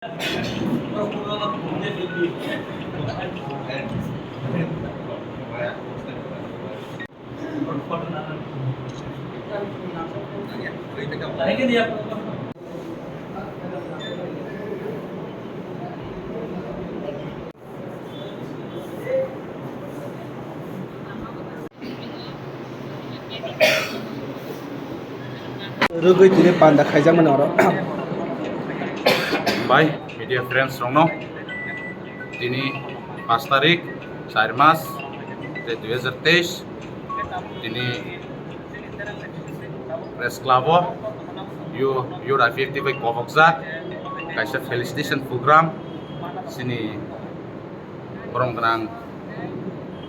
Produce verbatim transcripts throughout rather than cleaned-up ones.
Rwgwi tini panda khaijakmani oro. Bai, media friends rokno, tini pash tarik, char mas, tei dui hajar teis, tini Press Club o U-, U R I P F T bai kobokjak kaisa felicitation program, chini borom gwnang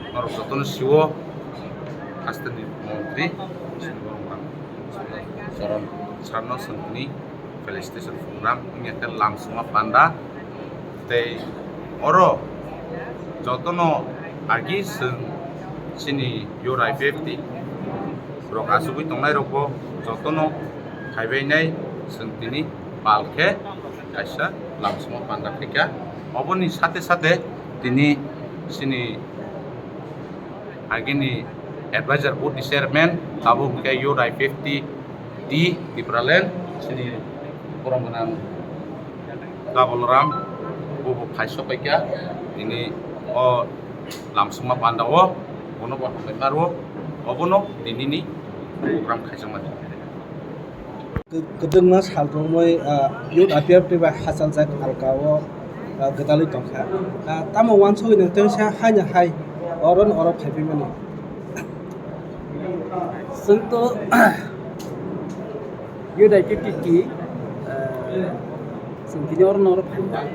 norok jotono sio hasteni montri, chini borom gwnang Choron Sarno chwng tini felicitation program wngya khe lamsongma panda. Tei oro jotono agi chwng chini U R I P F T rok achugwi tongnai rokbo jotono phaibainai chwng tini pal khe kaisa lamsongma panda khaikha. Oboni sate sate tini chini agini advisor board ni chairman, tabuk hwnkhe U R I P F T D Tipraland, chini borom gwnang Kabulram, bo bo phai sok paikha, tini o lamsongma panda o, bono bo hambai maro, obono tinini program khaijakmani. Kwbangma sal romwi, ah, youth I P F T bai hachal jak alka o, ah, gwdalwi tongkha. Ah, tamo uansugwi nwng tei sa haino hai oro no oro phaiphimani. Chwng to youth I P F T, ah, chwng tini oro no oro phaikha.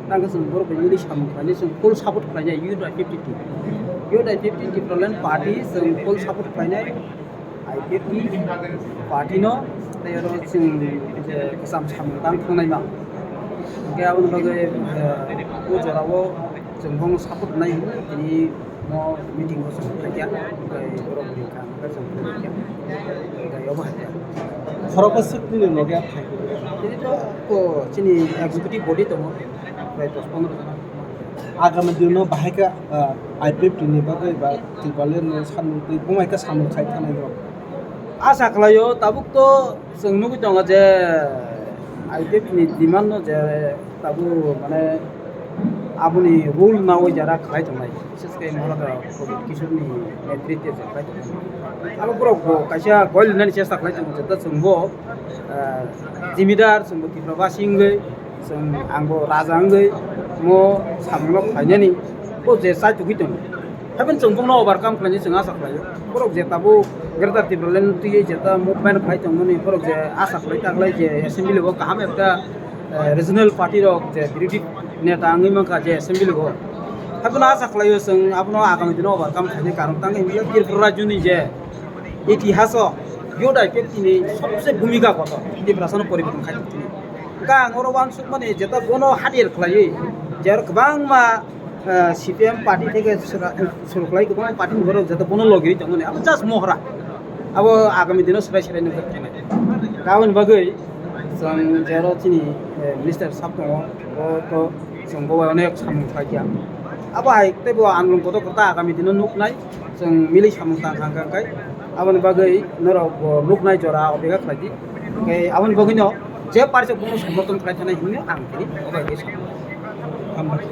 Tangkhe chwng borok bai nini samung khlainai, chwng full support khlainai youth I P F T. Youth I P F T Tipraland party chwng full support khlainai. I P F T party no, tei oro chwng je kwcham samung tang thangnaima. Hwnkhe aboni bagwi, eh, o jorao chwng bono support rwnai hwnwi tini no meeting o chwng phaikha, tei borok rwkha hwnwi chwng phaikha, tei obo hai kha. Khoroksa swk nini loge phai. Tini to, o, chini executive body tongo, prai dos pondro jona. Agami dino bahai khe, ah, I P F T ni bagwi ba Tipraland ni samung twi bumai khe samung khai thangnai rok. Asa khlaio, tabuk to chwng nugwi tongo je I P F T ni demand no je tabuk mane aboni rule nawi jara khlai tongnai. Bises khe Maharaj Pradyut Kishore ni netritwe je khlai tongnai. Abo borok bo kaisa gol nani chesta khlai tongo, jeta chwng bo, ah, jimidar, chwng bo Tiprabasi wngwi, chwng, ang bo raja wngwi mo samungno khlainani bo je chai tugwi tongo. Haibeno chwng bokno overcome khlainai chwng asa khlaio. Borok je tabuk Greater Tipraland twiwi jeta movement khlai tongmani, borok je asa khlai ta khlai je assembly o kaham ekta, eh, regional party rok je birodhi neta wngwi mankha je assembly o. Haibeno asa khlaio chwng abono agami dino overcome khlainai, karon tangwi hwnwi Tripura rajyoni je itihaso youth I P F T ni sobse bhumika kotor, Tiprasano poriborton khai tongmani. Hwnkhe ang oro uansukmani jeta bono hadir khlaiwi, je aro kwbangma, eh, C P M party theke sura-, suru khlai kwbangma party ni borok jeta bono logi tongmani. Abo just mohra. Abo agami dino swrai swrai nukjak khainai. Aboni bagwi chwng je aro chini, eh, minister sab tongo, bo to chwng bo bai onek samung khlaikha. Abo hai teibo andolon kotor kotor agami dino nuknai. Chwng milwi samung tang kha, hwnkhe aboni bagwi norok bo nuknai jora opeka khlai di. Hwnkhe aboni bagwino je party bono somorthon khlai thanai hwnwi ang tini obo hai khe sa. Hambai.